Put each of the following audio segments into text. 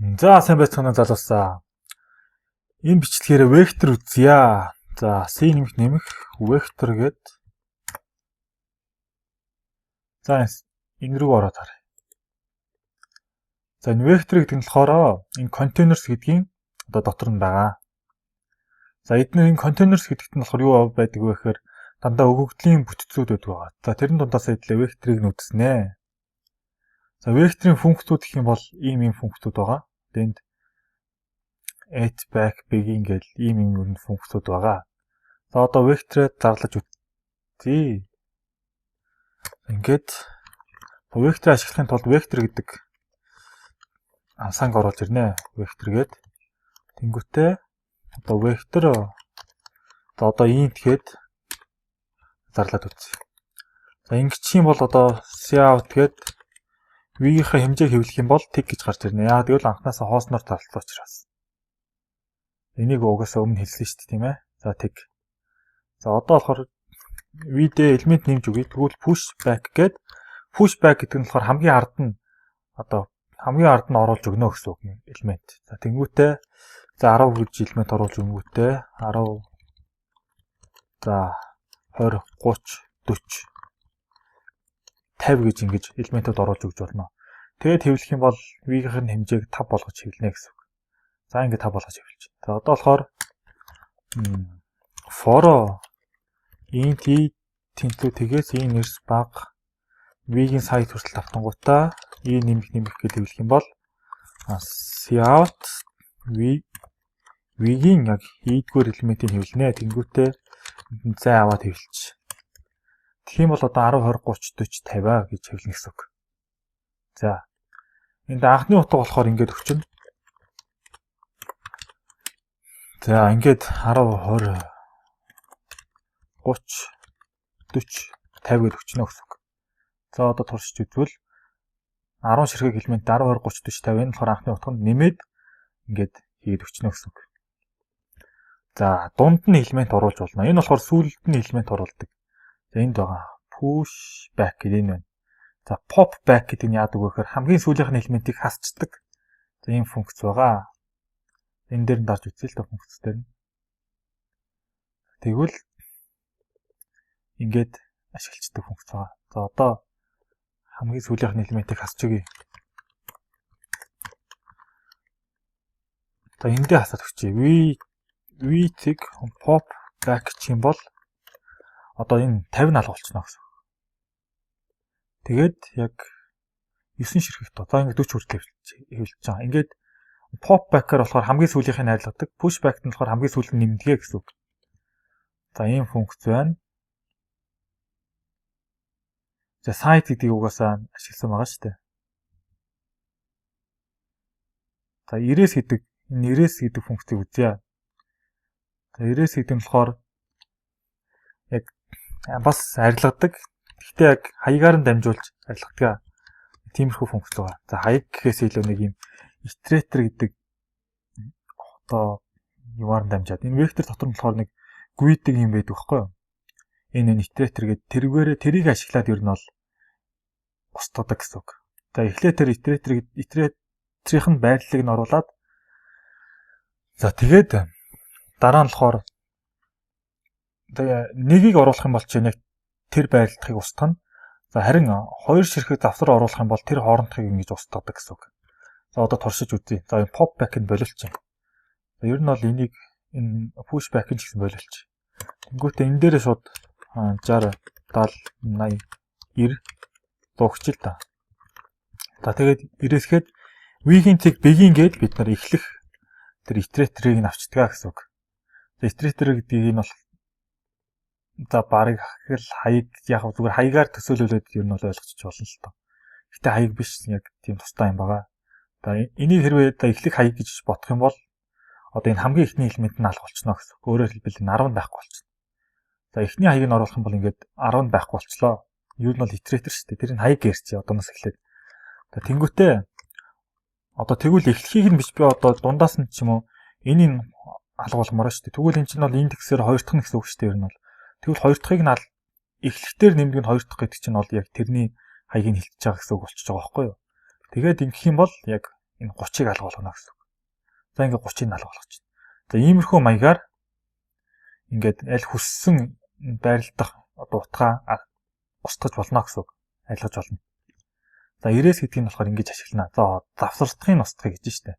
За, сайн байцгаана уу, залуусаа. Энэ бичлэгээр вектор үзье. За, C нэмэх нэмэх вектор гээд, за, энэ рүү ороод харъя. За, энэ вектор гэдэг нь болохоор энэ containers гэдгийн одоо дотор нь байгаа. За, эдгээр энэ containers гэдэгт нь болохоор юу байдаг вэ гэхээр дандаа өгөгдлийн бүтцүүд байдаг байгаа. За, тэрэн дундаас хэдлээ векторыг нь үзснэ. За, векторын функцүүд гэх юм бол ийм ийм функцүүд байгаа. Энд at, back, begin гэл ийм ийм ер нь функцүүд байгаа. За, одоо векторээ зарлаж үзье. Ингээд вектор ашиглахын тулд вектор гэдэг ансанг оруулж ирнэ. Вектор гээд тэнгүүтээ одоо вектор, одоо int гээд зарлаад үзье. За, ингэчих юм бол одоо cout гээд v-ийнхээ хэмжээг хэвлэх юм бол тэг гэж гарч ирнэ. Яа гэвэл анхнаасаа хоосноор зарласан учраас. Энийг угаасаа өмнө хэлсэн шүү дээ, тийм ээ. За, тэг. За, одоо болохоор v дээр элемент нэмж өгье. Тэгвэл push back гээд, push back гэдэг нь болохоор хамгийн ард нь, одоо хамгийн ард нь оруулж өгнө гэсэн үг элемент. За, тэнгүүтээ, за, 10 гэж элемент оруулж өгөнгүүтээ 10, за, 20, 30, 40, 50 гэж ингэж элементүүд оруулж өгч болно. Тэгээд хэвлэх юм бол v-ийн хэмжээг 5 болгож хэвлэнэ гэсэн үг. За, ингээд 5 болгож хэвлэж. За, одоо болохоор for int i тэнцүү тэгээс i нэрс бага v-ийн size хүртэл тавтангуудаа i нэмэх нэмэх гэж хэвлэх юм бол cout v v-ийн яг i-р элементийг хэвлэнэ. Тэнгүүтээ зай аваад хэвлэж. Тэгэх юм бол одоо 10, 20, 30, 40, 50 гэж хэвлэнэ гэсэн үг. За. Энд анхны утга болохоор ингээд өгчнө. За, ингээд 10, 20, 30, 40, 50 гэж өгчнө гэсэн үг. За, одоо туршиж үзвэл 10 ширхэг элемент 10, 20, 30, 40, 50, энэ болохоор анхны утга нь нэмээд ингээд хийгээд өгчнө гэсэн үг. За, дунд нь элемент оруулж болно. Энэ болохоор сүүлд нь элемент оруулдаг. За, энд байгаа push back гэдэг энэ байна. За, pop back гэдэг нь яадаг вэ гэхээр хамгийн сүүлийнх нь элементийг хасчдаг. За, ийм функц байгаа. Энэ дээр нь дарж үзье л да, функц дээр нь. Тэгвэл ингээд ашиглаждаг функц байгаа. За, одоо хамгийн сүүлийнх нь элементийг хасч өгье. За, эндээ хасаад өгчье. V V цэг pop back гэх юм бол одоо энэ 50 алга болчихно гэсэн. Тэгээд яг 9 ширхэг тоо. За, ингээд 40 хүртэл хэвлэж байгаа. Ингээд pop back-аар болохоор хамгийн сүүлийнх нь найрлагдаг. Push back нь болохоор хамгийн сүүлд нь нэмдэгэ гэсэн үг. За, ийм функц байна. За, size гэдгийг угаасаа ашигласан байгаа шүү дээ. За, erase гэдэг, энэ erase гэдэг функцийг үзье. За, erase гэдэг нь болохоор яг бас арилгадаг. Гэхдээ яг хаягаар нь дамжуулж арилгадаг. Тиймэрхүү функц байгаа. За, хаяг гэхээс илүү нэг юм iterator гэдэг одоо юмар нь дамжаад, энэ вектор дотор нь болохоор нэг гүйдэг юм байдаг байхгүй юу? Энэ iterator гэдэг тэргээрээ тэрийг ашиглаад ер нь бол устгадаг гэсэн үг. За, эхлээд тэр iterator, iterator-ийн байрлалыг нь оруулаад, за, тэгээд дараа нь болохоор тэгээ нэгийг оруулах юм бол чи яг тэр байрлалыг устгана. За, харин хоёр ширхэг завсар оруулах юм бол тэр хоорондохыг ингэж устгадаг гэсэн үг. За, одоо туршиж үзье. За, энэ pop back нь болилч. За, ер нь бол энийг энэ push back нь ч гэсэн болилч. Тэнгүүтээ энэ дээрээ шууд 60, 70, 80, 90 дуугч л та. За, тэгээд ирээсгээд v-ийн цэг begin гээд бид нар эхлэх тэр iterator-ыг нь авчдгаа гэсэн үг. За, iterator гэдгийг нь бол, за, барыг л хаяг, яг зүгээр хаягаар төсөөлүүлээд ер нь бол ойлгочих болно л тоо. Гэтэ хаяг биш, яг тийм тустай юм байгаа. За, энийг хэрвээ одоо эхлэх хаяг гэж бодох юм бол одоо энэ хамгийн эхний элемент нь алга болчихно гэсэн. Өөрөөр хэлбэл энэ 10 байхгүй болчихно. За, эхний хаяг нь оруулах юм бол ингээд 10 байхгүй болчлоо. Юу нь бол iterator шүү дээ. Тэр нь хаяг гэрч одооноос эхлээд. За, тэнгүүтээ одоо тэгвэл эхлэхийг нь биш, би одоо дундаас нь ч юм уу энийг алга болмоор шүү дээ. Тэгвэл энэ чинь бол индексээр хоёр дахь нь гэсэн үг шүү дээ ер нь бол. Тэгвэл хоёр дахьыг нь эхлэхдээ нэмдэг нь хоёр дахь гэдэг чинь бол яг тэрний хаягийг хилчиж байгаа гэсэн үг болчихж байгаа байхгүй юу? Тэгээд ингэх юм бол яг Энэ 30-ыг алга болгоно гэсэн үг. За, ингээд 30-ыг алга болгочихно. За, иймэрхүү маягаар ингээд аль хүссэн байрлалдах одоо утгаа устгаж болно гэсэн үг. Айлгаж болно. За, erase гэдгийг нь болохоор ингэж ашиглана. За, завсардахын устгахыг гэж штэ.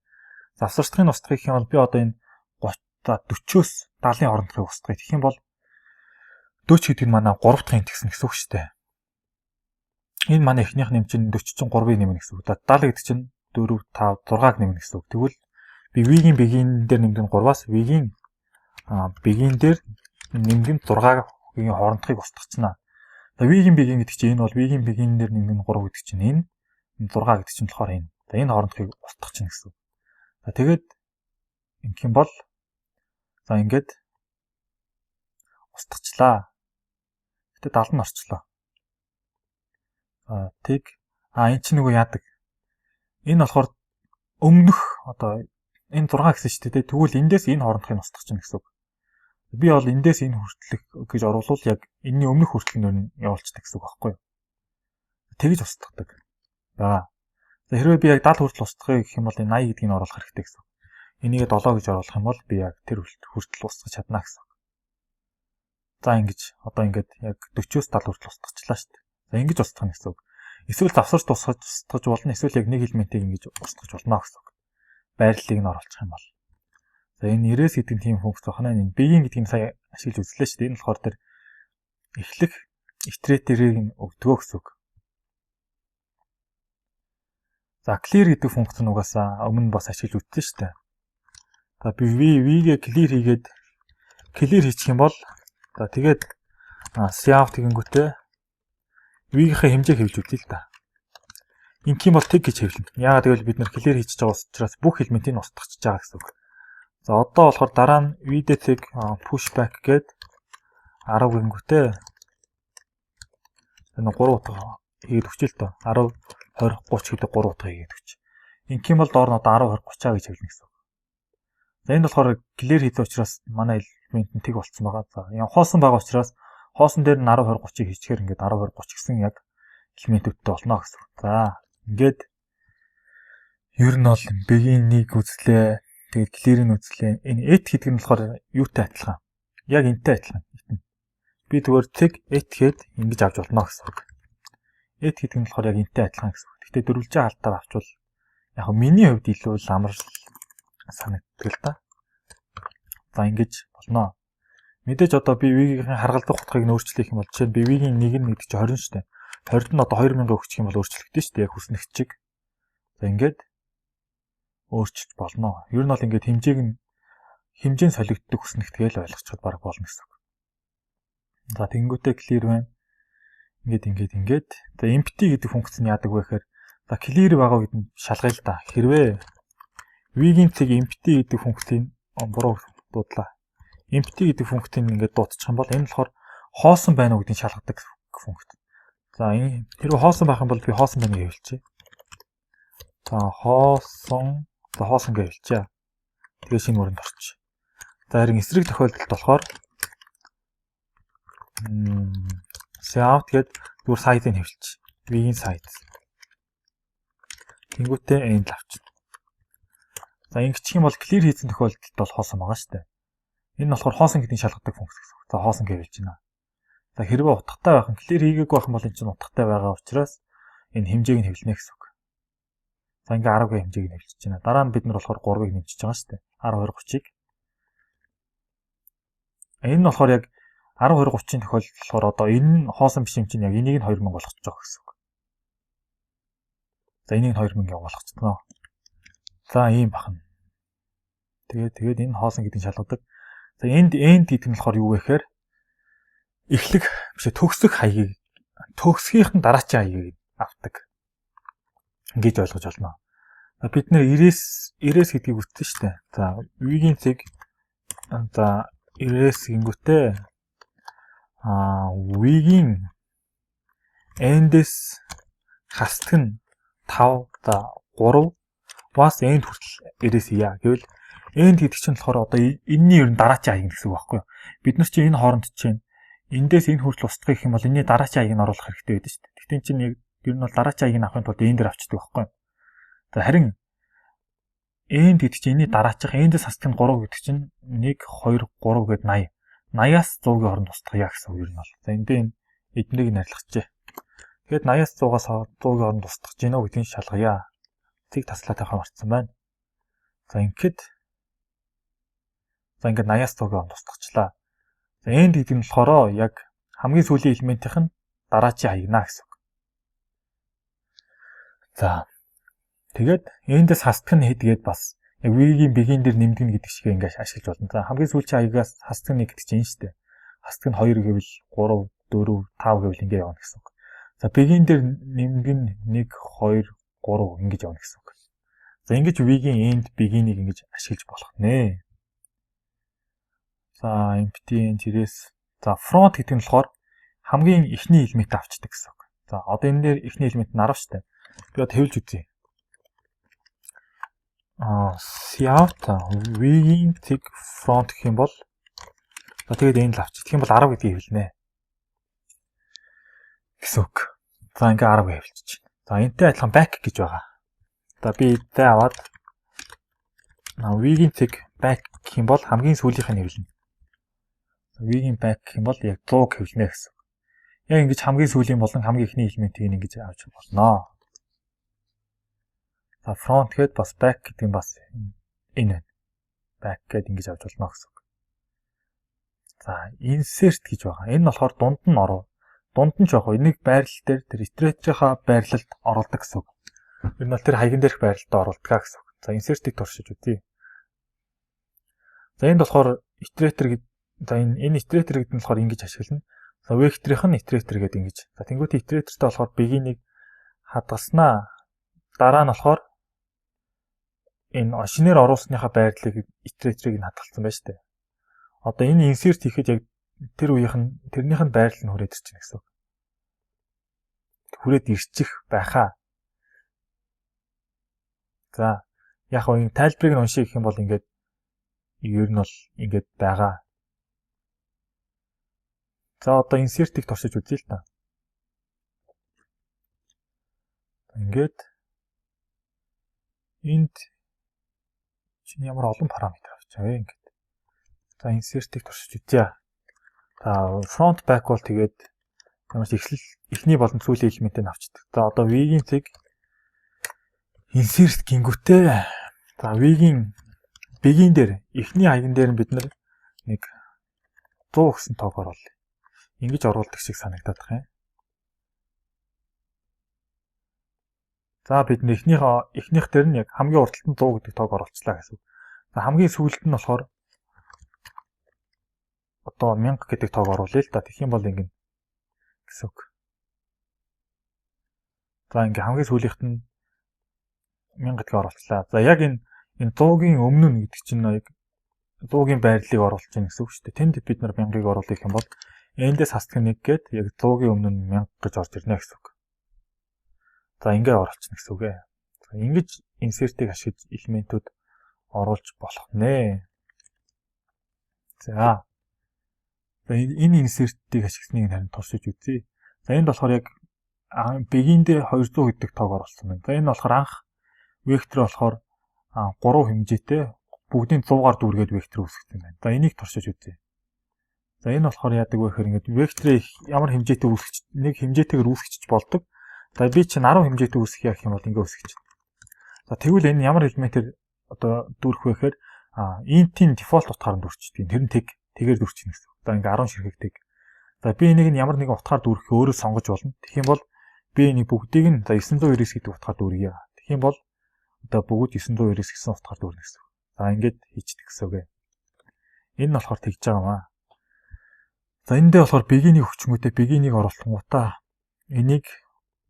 Завсардахын устгахыг гэх юм бол би одоо энэ 30, за, 40-оос 70-ын хоорондохыг устгах. Тэгэх юм бол 40 гэдэг нь манай 3 дахь индекс гэсэн үг штэ. Энэ манай эхнийх нэм чинь 40 чинь 3-ыг нэмнэ гэсэн үг. 70 гэдэг чинь 4, 5, 6-аг нэмнэ гэсэн үг. Тэгвэл би v-ийн begin дээр нэмдэг нь 3-аас v-ийн begin дээр нэмдэг нь 6-гийн хоорондохыг устгачна. За, v-ийн begin гэдэг чинь энэ бол v-ийн begin дээр нэмдэг нь 3 гэдэг чинь энэ 6 гэдэг чинь болохоор энэ. За, энэ хоорондохыг устгах гэсэн үг. За, тэгээд ингэх юм бол, за, ингээд устгачлаа. Гэтэ 70 нь орчлоо. За, тэг эн чинь нөгөө яадаг. Энэ болохоор өмнөх одоо энэ 6 гэсэн шүү дээ. Тэгвэл эндээс энэ хоорондохыг устгах чинь гэсэн үг. Би бол эндээс энэ хүртэлх гэж оруулвал яг энэний өмнөх хүртэл нь явуулчихдаг гэсэн үг байхгүй юу? Тэгж устгадаг. За. За, хэрвээ би яг 70 хүртэл устгахыг гэх юм бол энэ 80 гэдгийг нь оруулах хэрэгтэй гэсэн үг. Энийг 7 гэж оруулах юм бол би яг тэр хүртэл устгах чадна гэсэн үг. За, ингэж одоо ингээд яг 40-оос 70 хүртэл устгачлаа шүү дээ. За, ингэж устгах нь гэсэн үг. Эсвэл завсарч устгах болно. Эсвэл яг нэг элементийг ингэж устгах болно гэсэн үг. Байрлалыг нь оруулах юм бол. За, энэ erase гэдэг нь тийм функц байна. Энэ begin гэдгийг сая ашиглаж үзлээ шүү дээ. Энэ болохоор тэр эхлэх iterator-ыг нь өгдөгөө гэсэн үг. За, clear гэдэг функц нь угаасаа өмнө бас ашиглаж үзсэн шүү дээ. За, би v v-гээ clear хийгээд, clear хийчих юм бол, за, тэгээд cout гэнгүүтээ v-ийнхээ хэмжээг хэвлэж үзье л да. Ингэх юм бол тэг гэж хэвлэнэ. Яагаад гэвэл бид нар clear хийчихэж байгаа учраас бүх элементийг устгачиж байгаа гэсэн үг. За, одоо болохоор дараа нь v-ийг push back гээд 10 гэнгүүтээ энэ 3 утга хийгээд өгч л доо. 10, 20, 30 гэдэг 3 утга хийгээд өгч. Ингэх юм бол доор нь одоо 10, 20, 30 гэж хэвлэнэ гэсэн үг. За, энд болохоор clear хийсэн учраас манай элемент нь тэг болцсон байгаа. За, хоосон байгаа учраас хоосон дээр нь 10, 20, 30-ыг хийчихээр ингээд 10, 20, 30 гэсэн яг элементүүдтэй болно гэсэн үг. За, ингээд ер нь бол begin-ийг үзлээ. Тэгээд clear-ийг үзлээ. Энэ at гэдэг нь болохоор юутай адилхан? Яг энтэй адилхан. Би зүгээр тэг at гээд ингэж авч болно гэсэн үг. At гэдэг нь болохоор яг энтэй адилхан гэсэн үг. Гэхдээ дөрвөлжин хаалтаар авчвал яг миний хувьд илүү л амар санагддаг л да. За, ингэж болно. Мэдээж одоо би V-ийн харгалзах утгыг нь өөрчлөх юм бол, жишээ нь би V-ийн 1 нь гэдэг чинь 20 шүү дээ. 20-д нь одоо 2000 өгчих юм бол өөрчлөгдөн шүү дээ. Яг хүснэгт чиг. За, ингээд өөрчилж болно. Ер нь бол ингээд хэмжээг нь хэмжээ нь солигддог хүснэгт гээл ойлгочиход баг болно гэсэн үг. За, тэгэнгүүтээ clear байна. Ингээд ингээд ингээд. За, empty гэдэг функц нь яадаг вэ гэхээр, за, clear байгаа үед нь шалгая л да. Хэрвээ v-ийн цэг empty гэдэг функцийг, буруу дуудлаа. Empty гэдэг функцийг ингээд дуудчих юм бол энэ болохоор хоосон байна уу гэдгийг шалгадаг функц. За, энэ хэрвээ хоосон байх юм бол би хоосон байна гэж хэлчихье. За, хоосон, за, хоосон гэж хэлчихье. Тэгээ шинэ өрөнд орчих. За, харин эсрэг тохиолдолд болохоор cout гээд зүгээр size-ыг хэвлчих. V-ийн size. Тэнгүүтээ end авчихна. За, ингэчих юм бол clear хийсэн тохиолдолд бол хоосон байгаа шүү дээ. Энэ нь болохоор хоосон гэдгийг шалгадаг функц гэсэн үг. За, хоосон гэж хэлж байна. За, хэрвээ утгатай байх нь clear хийгээгүй байх юм бол энэ чинь утгатай байгаа учраас энэ хэмжээг нь хэвлэнэ гэсэн үг. За, ингээ 10-гийн хэмжээг нь хэвлэж байна. Дараа нь бид нар болохоор 3-ыг нэмчихэж байгаа шүү дээ. 10, 20, 30-ыг. Энэ нь болохоор яг 10, 20, 30-ын тохиолдолд болохоор одоо энэ нь хоосон биш юм чинь яг энийг нь 2000 болгочих жоох гэсэн үг. За, энийг нь 2000 болгочихноо. За, ийм бахна. Тэгээд энэ хоосон гэдгийг шалгадаг. За, энд end гэдэг нь болохоор юу вэ гэхээр эхлэх биш, төгсөх хаягийг, төгсгийнх нь дараачийн хаягийг авдаг. Ингэж ойлгож болно. Бид нэр erase erase гэдгийг үзсэн шүү дээ. За, v-ийн цэг, за, erase гингүүтээ v-ийн end-с хасдаг нь 5, за, 3 бас end хүртэл erase хийя гэвэл end гэдэг чинь болохоор одоо энэний ер нь дараачийн хаяг гэсэн үг байхгүй юу? Бид нар чинь энэ хооронд чинь эндээс энэ хүртэл устгах гэх юм бол энэний дараачийн хаягийг оруулах хэрэгтэй байдаг шүү дээ. Гэхдээ чинь яг ер нь бол дараачийн хаягийг авахын тулд энэ дээр авчдаг байхгүй юу? За, харин End гэдэг чинь энэний дараачих, end-ээс хасдаг нь 3 гэдэг чинь 1 2 3 гээд 80. 80-аас 100-ийн хооронд устгая гэсэн үг юм бол. За, энэ дээр эднийг нь арилгачихъя. Тэгээд 80-аас 100-аас 100-ийн хооронд устгах гинөө гэдгийг шалгая. Цэг таслаа тавих марцсан байна. За, ингээд, за, ингээд 80-аас 100-ийн хооронд устгачлаа. За, end гэдэг нь болохоор яг хамгийн сүүлийн элементийнх нь дараачийн хаягнаа гэсэн үг. За, тэгээд end-ээс хасдаг нь хэд гээд бас яг v-ийн begin дээр нэмдэг нь гэдэг шиг ингээд ашиглаж болно. За, хамгийн сүүлийн хаягаас хасдаг нь гэдэг чинь энэ шүү дээ. Хасдаг нь 2 гэвэл 3, 4, 5 гэвэл ингээд явна гэсэн үг. За, begin дээр нэмдэг нь 1, 2, 3 ингэж явна гэсэн үг. За, ингэж v-ийн end, begin-ийг ингэж ашиглаж болох нэ. За, empty тэрээс, за, front гэдэг нь болохоор хамгийн эхний элемент авчдаг гэсэн үг. За, одоо энэ дээр эхний элемент нь 10 шүү дээ. Би одоо хэвлэж үзье. Cout v-ийн тэг front гэх юм бол, за, тэгээд энэ л авчих. Тэгэх юм бол 10 гэдгийг хэвлэнэ гэсэн үг. За, ингээ 10 гэж хэвлэж байна. За, энэтэй адилхан back гэж байгаа. За, би зай аваад v-ийн тэг back гэх юм бол хамгийн сүүлийнх нь хэвлэнэ. V-ийн back гэх юм бол яг 100 хэвлэнэ гэсэн. Яг ингэж хамгийн сүүлийн болон хамгийн эхний элементийг ингэж авч болно. За, front гээд бас back гэдэг нь бас энэ байна. Back гээд ингэж авч болно гэсэн үг. За, insert гэж байгаа. Энэ нь болохоор дунд нь оров. Дунд нь ч яг энийг байрлал дээр, тэр iterator-ийнхаа байрлалд оруулдаг гэсэн үг. Ер нь бол тэр хаяган дээрх байрлалд оруулдаг гэсэн үг. За, insert-ийг туршиж үзье. За, энд болохоор iterator гэд, за, энэ iterator гэдэг нь болохоор ингэж ашиглана. За, vector-ийнх нь iterator гэдэг ингэж. За, тэнгуүтээ iterator-тай болохоор begin-ийг хадгалснаа дараа нь болохоор энэ шинээр оруулсныхаа байрлалыг, iterator-ыг нь хадгалсан байна шүү дээ. Одоо энэ insert хийхэд яг тэр үеийнх нь, тэрнийх нь байрлал нь хүрээд ирчихнэ гэсэн үг. Хүрээд ирчих байхаа. За, яг нь энэ тайлбарыг нь уншия гэх юм бол ингээд ер нь бол ингээд байгаа. За, одоо insert-ийг туршиж үзье л та. Ингээд энд чинь ямар олон параметр авч байгаа вэ ингээд. За, insert-ийг туршиж үзье. За, front, back бол тэгээд ямар ч эхлэл, эхний болон сүүлийн элементийг авчдаг. За, одоо v-ийн цэг insert гингүүтээ, за, v-ийн begin дээр, эхний хаяган дээр нь бид нар нэг 100 гэсэн тоог оруулъя. Ингэж оруулдаг шиг санагдаад байна юм. За, бид эхнийх дээр нь яг хамгийн урд талд нь 100 гэдэг тоог оруулчлаа гэсэн үг. За, хамгийн сүүлд нь болохоор одоо 1000 гэдэг тоог оруулъя л да. Тэгэх юм бол ингэнэ гэсэн үг. За, ингээ хамгийн сүүлийнхэд нь 1000 гэдгийг оруулчлаа. За, яг энэ 100-гийн өмнө нь гэдэг чинь яг 100-гийн байрлалыг оруулж байна гэсэн үг шүү дээ. Тэнд бид нар 1000-ыг оруулах юм бол эндээс хасдаг 1 гээд яг 100-гийн өмнө нь 1000 гэж орж ирнэ гэсэн үг. За, ингээ оруулчихна гэсэн үг ээ. За, ингэж insert-ийг ашиглаж элементүүд оруулж болох нэ. За. За, энэ insert-ийг ашигласныг харин туршиж үзье. За, энд болохоор яг begin-дээ 200 гэдэг тоог оруулсан байна. За, энэ болохоор анх вектор болохоор 3 хэмжээтэй бүгдийн 100-аар дүүргээд вектор үүсгэсэн байна. За, энийг туршиж үзье. За, энэ болохоор яадаг вэ гэхээр ингээд векторыг ямар хэмжээтэй үүсгэж, нэг хэмжээтэйгээр үүсгэж болдог. За, би чинь 10 хэмжээтэй үүсгэх гэх юм бол ингээ үүсгэж байна. За, тэгвэл энэ ямар элементээр одоо дүүрэх вэ гэхээр int-ийн default утгаар нь дүүрчдэг. Тэр нь тэгээр дүүрчихнэ гэсэн. Одоо ингээ 10 ширхэг тэг. За, би энийг нь ямар нэгэн утгаар дүүрэхээ өөрөө сонгож болно. Тэгэх юм бол би энийг бүгдийг нь, за, 999 гэдэг утгаар дүүргье. Тэгэх юм бол одоо бүгд 999 гэсэн утгаар дүүрнэ гэсэн. За, ингээд хийчдэг гэсэн үг ээ. Энэ нь болохоор тэгж байгаа юм аа. За, энэ дээр болохоор begin-ийг өгчөнгүүтээ, begin-ийг оруулахгуудаа энийг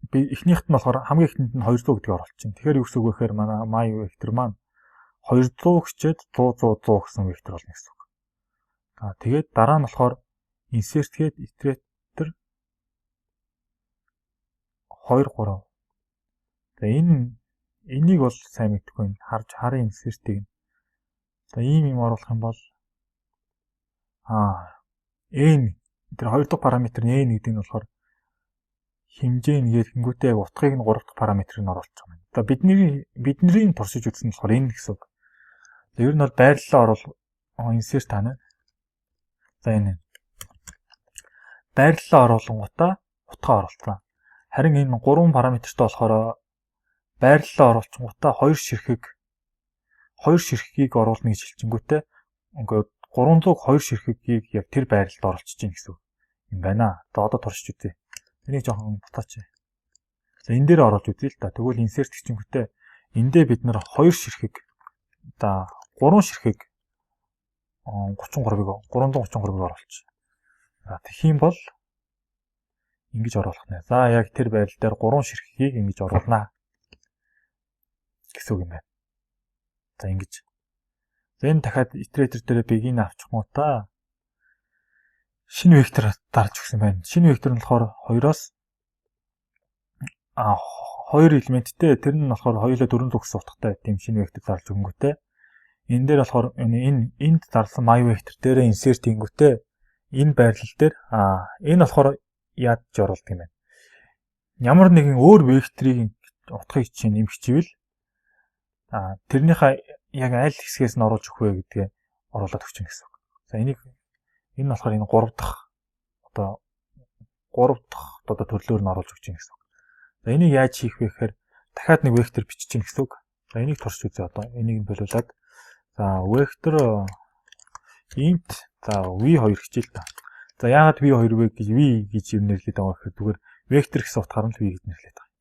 би эхнийхт нь болохоор хамгийн эхэнд нь 200 гэдгийг оруулчих. Тэгэхээр юу гэсэн үг вэ гэхээр манай my vector маань 200 гэчээд 100 100 100 гэсэн вектор болно гэсэн үг. За, тэгээд дараа нь болохоор insert гээд iterator 2 3. За, энийг бол сайн мэдэхгүй байна. Харж харын insert-ийг. За, ийм юм оруулах юм бол n, тэр хоёр дахь параметр нь n гэдэг нь болохоор хэмжээ нь гээд хэнгүүтээ яг утгыг нь гурав дахь параметрыг нь оруулчих юм байна. За, бидний туршиж үзсэн нь болохоор энэ гэсэн үг. Ер нь бол байрлалаа оруул, insert таана. За, энэ байрлалаа оруулангуудаа утгаа оруулсан. Харин энэ гурван параметртай болохоор байрлалаа оруулчингуудаа хоёр ширхгийг оруулна гэж хэлчингүүтээ ингээд 302 ширхгийг яг тэр байрлалд оруулчихж гин гэсэн юм байна. За, одоо туршиж үзье. Энийг жоохон бутаач. За, энэ дээр оруулж үзье л да. Тэгвэл insert гэчингүүтээ эндээ бид нар хоёр ширхэг, за, гурван ширхэг 33-ыг, 333-ыг оруулчих. За, тэгэх юм бол ингэж оруулах нэ. За, яг тэр байрлал дээр гурван ширхгийг ингэж оруулнаа гэсэн үг юм байна. За, ингэж. За, энэ дахиад iterator дээр begin авчихгуудаа шинэ вектор дарж өгсөн байна. Шинэ вектор нь болохоор 2-оос хоёр элементтэй, тэр нь болохоор хоёулаа 400 гэсэн утгатай тийм шинэ вектор зарлж өгөнгүүтээ энэ дээр болохоор энэ энд зарласан my vector дээр insert хийнгүүтээ энэ байрлал дээр энэ болохоор яаж оруулдаг юм бэ? Ямар нэгэн өөр векторыг утгыг чинь нэмчихвэл тэрнийхээ яг аль хэсгээс нь оруулж өгөх вэ гэдгээ оруулаад өгч гэсэн үг. За, энийг энэ нь болохоор энэ 3 дахь, одоо 3 дахь одоо төрлөөр нь оруулж өгч гэсэн үг. За, энийг яаж хийх вэ гэхээр дахиад нэг вектор бичиж чинь гэсэн үг. За, энийг туршиж үзье одоо. Энийг нь болиулаад, за, вектор int, за, v2 хичээл та. За, яагаад v2 вэ гэж, v гэж юм нэрлэдэг байгаа гэхээр зүгээр вектор гэсэн утгаар нь v гэж нэрлэдэг байгаа.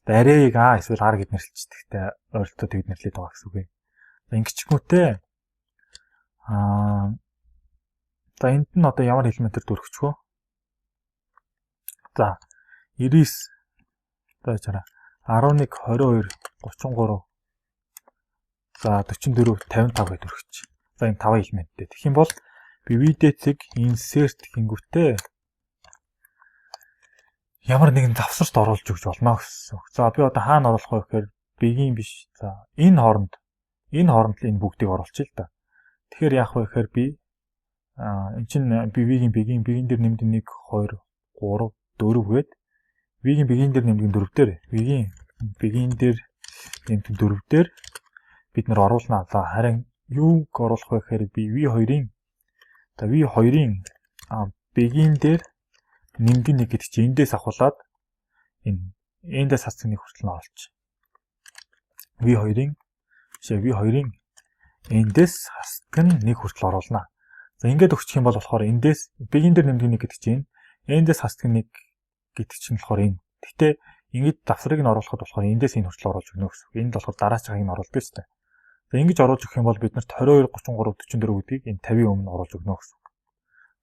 За, array-г a эсвэл r гэж нэрлэчихдэг, ойролцоо тэгж нэрлэдэг байгаа гэсэн үг юм. За, ингэчгүүтээ за, энд нь одоо ямар элементээр дөрвчих вэ? За, 99, за, чараа 11, 22, 33, за, 44, 55 гэж өргөч. За, энэ 5 элементтэй. Тэгэх юм бол би vd-ийг insert гингүүтээ ямар нэгэн завсарт оруулж өгч болно гэсэн үг. За, би одоо хаана оруулах вэ гэхээр begin биш. За, энэ хооронд л энэ бүгдийг оруулчих л да. Тэгэхээр яах вэ гэхээр би эн чинь би v-ийн begin дээр нэмдэг 1 2 3 4 гээд v-ийн begin дээр нэмдэг 4 дээр, v-ийн begin дээр нэмдэг 4 дээр бид нар оруулнаа. За, харин юуг оруулах вэ гэхээр би v2-ын, за, v2-ын begin дээр нэмдэг 1 гэдэг чинь эндээс ахуулаад энэ эндээс хасдаг нэг хүртэл нь оруулчих. V2-ын бишээ, V2-ын эндээс хасдаг нь нэг хүртэл оруулнаа. За, ингээд өгчих юм бол болохоор эндээс begin дээр нэмдэг нэг гэдэг чинь эндээс хасдаг нэг гэдэг чинь болохоор энэ. Гэхдээ ингээд завсрыг нь оруулахад болохоор эндээс энэ хүртэл оруулж өгнө гэсэн. Энд болохоор дараачхыг нь оруулдаг шүү дээ. За, ингэж оруулж өгөх юм бол бид нарт 22, 33, 44 гэдгийг энэ 50-ийн өмнө оруулж өгнө гэсэн.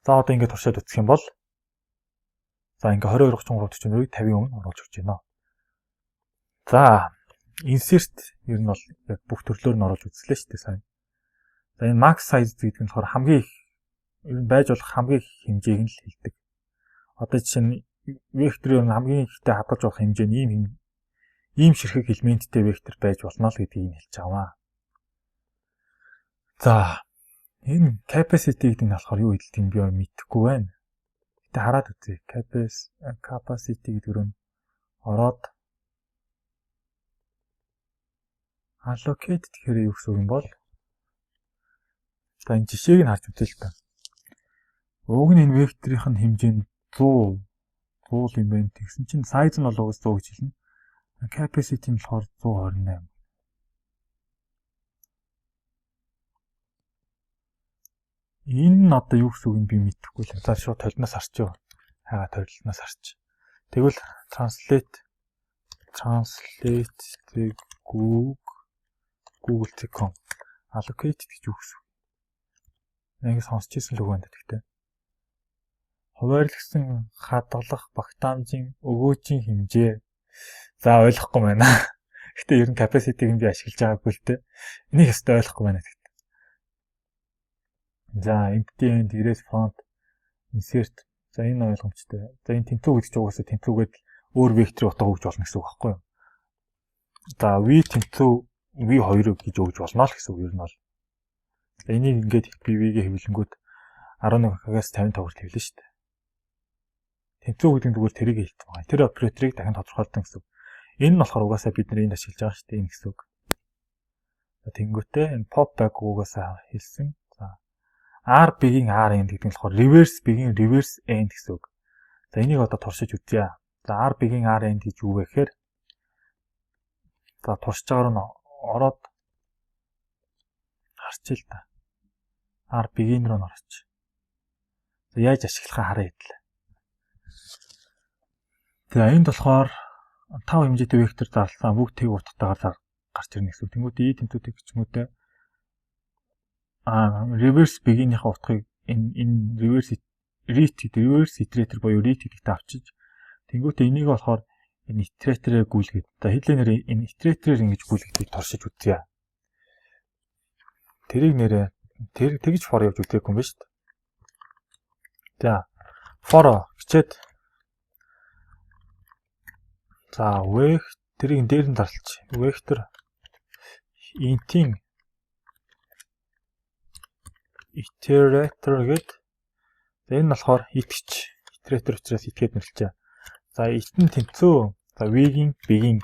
За, одоо ингээд туршаад үзэх юм бол, за, ингээ 22, 33, 44-ийг 50-ийн өмнө оруулж өгч байна. За, insert ер нь бол яг бүх төрлөөр нь оруулж үзлээ шүү дээ сайн. За, энэ max size гэдэг нь болохоор хамгийн их, ер нь байж болох хамгийн их хэмжээг нь л хэлдэг. Одоо жишээ нь векторын хамгийн ихтэй хадгалж болох хэмжээ нь ийм ширхэг элементтэй вектор байж болно л гэдгийг нь хэлж байгаа. За, энэ capacity гэдэг нь болохоор юу хэлдэг юм би мэдэхгүй байна. Гэтэ хараад үзье. Capacity гэдэг нь ороод allocate гэхээр юу гэсэн үг юм бол, за, энэ жишээг нь харж үзье л та. Уг нь энэ векторын хэмжээ нь 100 100 юм байна. Тэгсэн чинь size нь бол угаас 100 гэж хэлнэ. Capacity нь болохоор 128. Энэ нь одоо юу гэсэн үг юм би мэдэхгүй л. За, шууд толноос харчив. Хайгаа толноос харч. Тэгвэл translate Google.com allocate гэж юу гэсэн үг? Нэг сонсч ирсэн л үг байна гэхдээ. Хуваарлагдсан хадгалах багтаамжийн өгөөжийн хэмжээ. За, ойлгохгүй байна. Гэтэ ер нь capacity-г би ашиглаж байгаагүй л дээ. Энийг өстой ойлгохгүй байна гэхдээ. За, empty end, erase front, insert. За, энэ ойлгомжтой. За, энэ тэнцүү гэдэг чинь угаасаа тэнцүүгээд өөр векторын утга өгч болно гэсэн үг байхгүй юу? За, v тэнцүү v2 гэж өгж болно л гэсэн үг ер нь бол. За, энийг ингээд би v-гээ хэвлэнгүүт 11-аас 55 хүртэл хэвлэн шүү дээ. Тэнцүү гэдэг нь зүгээр тэрийг хэлдэг байгаа. Тэр операторыг дахин тодорхойлдог гэсэн үг. Энэ нь болохоор угаасаа бид нар энд ашиглаж байгаа шүү дээ энэ гэсэн үг. Тэнгүүтээ энэ pop back угаасаа хэлсэн. За, R begin R end гэдэг нь болохоор reverse begin reverse end гэсэн үг. За, энийг одоо туршиж үзье. За, R begin R end гэж юу вэ гэхээр, за, туршиж байгаагаар нь ороод харчих л та. R begin руу н орчих. За, яаж ашиглахаа харъя хэдлээ. За, энд болохоор 5 хэмжээтэй вектор зарласан, бүгд тэг утгатайгаар гарч ирнэ гэсэн үг. Тэнгүүд e тэнцүү тэг гэчмүүдээ reverse begin-ийнхаа утгыг энэ reverse ret гэдэг, reverse iterator буюу ret гэдэгт авчиж, тэнгуүтээ энийг болохоор энэ iterator-ээр гүйлгээд, за, хэдлээ нэр энэ iterator-ээр ингэж гүйлгэдгийг туршиж үзье. Тэрийг нэрээ тэр тэгж for явж үзээгүй юм байна шүү дээ. За, for хичээд, за, vec тэрийг дээр нь зарлж, vector int-ийн iterator гээд, за, энэ нь болохоор итгэж iterator учраас итгээд нэрлэжээ. За, it нь тэнцүү, за, v-гийн begin,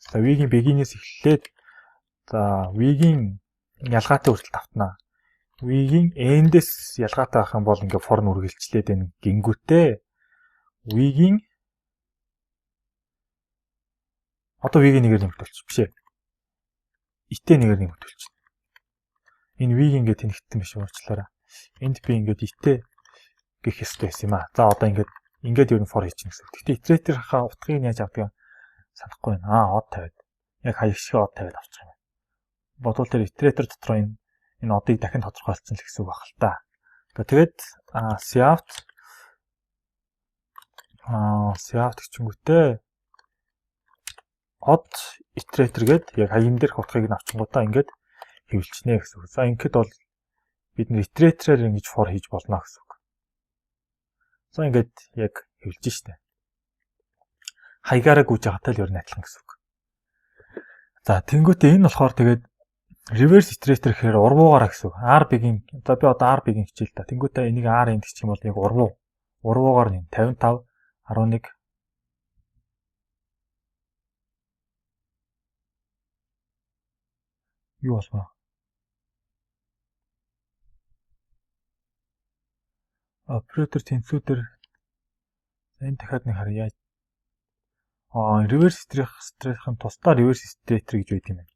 за, v-гийн begin-ээс эхлээд, за, v-гийн ялгаатай хүртэл давтнаа. V-гийн end-ээс ялгаатай байх юм бол ингээ for нь үргэлжлээд байна гингүүтээ v-гийн одоо v-гийн нэгээр нэмэгдүүлчих биш ээ. It-ээ нэгээр нэмэгдүүлчихнэ. Энэ v-г ингээд тэнэгтсэн биш, уучлаарай. Энд би ингээд it-ээ гэх ёстой байсан юм аа. За, одоо ингээд ер нь for хийчихнэ гэсэн. Гэхдээ iterator-ийнхаа утгыг яаж авдгийг санахгүй байна. Од тавиад. Яг хаяг шиг од тавиад авчих юм байна. Бодвол тэр iterator дотор энэ одыг дахин тодорхойлцсон л гэсэн үг баг л та. За, тэгээд cout гэчингүүтээ од iterator гээд яг хаян дээрх утгыг нь авчингуудаа ингээд хэвлэчнэ гэсэн үг. За, ингээд бол бид нэр iterator-аар ингэж for хийж болно гэсэн үг. За, ингээд яг хэвлэж штэ. Хаягаараа гүйж байгаатай л ер нь адилхан гэсэн үг. За, тэнгуүтээ энэ болохоор тэгээд reverse iterator гэхээр урвуугаараа гэсэн үг. R begin, за, би одоо R begin хичээл та. Тэнгуүтээ энийг R end гэх юм бол яг урвуу. Урвуугаар нь 55 11 юу болов? Оператор тэнцүү дээр энэ дахиад нэг харъя. Reverse iterator-ын тусдаа reverse iterator гэж байдаг юм байна.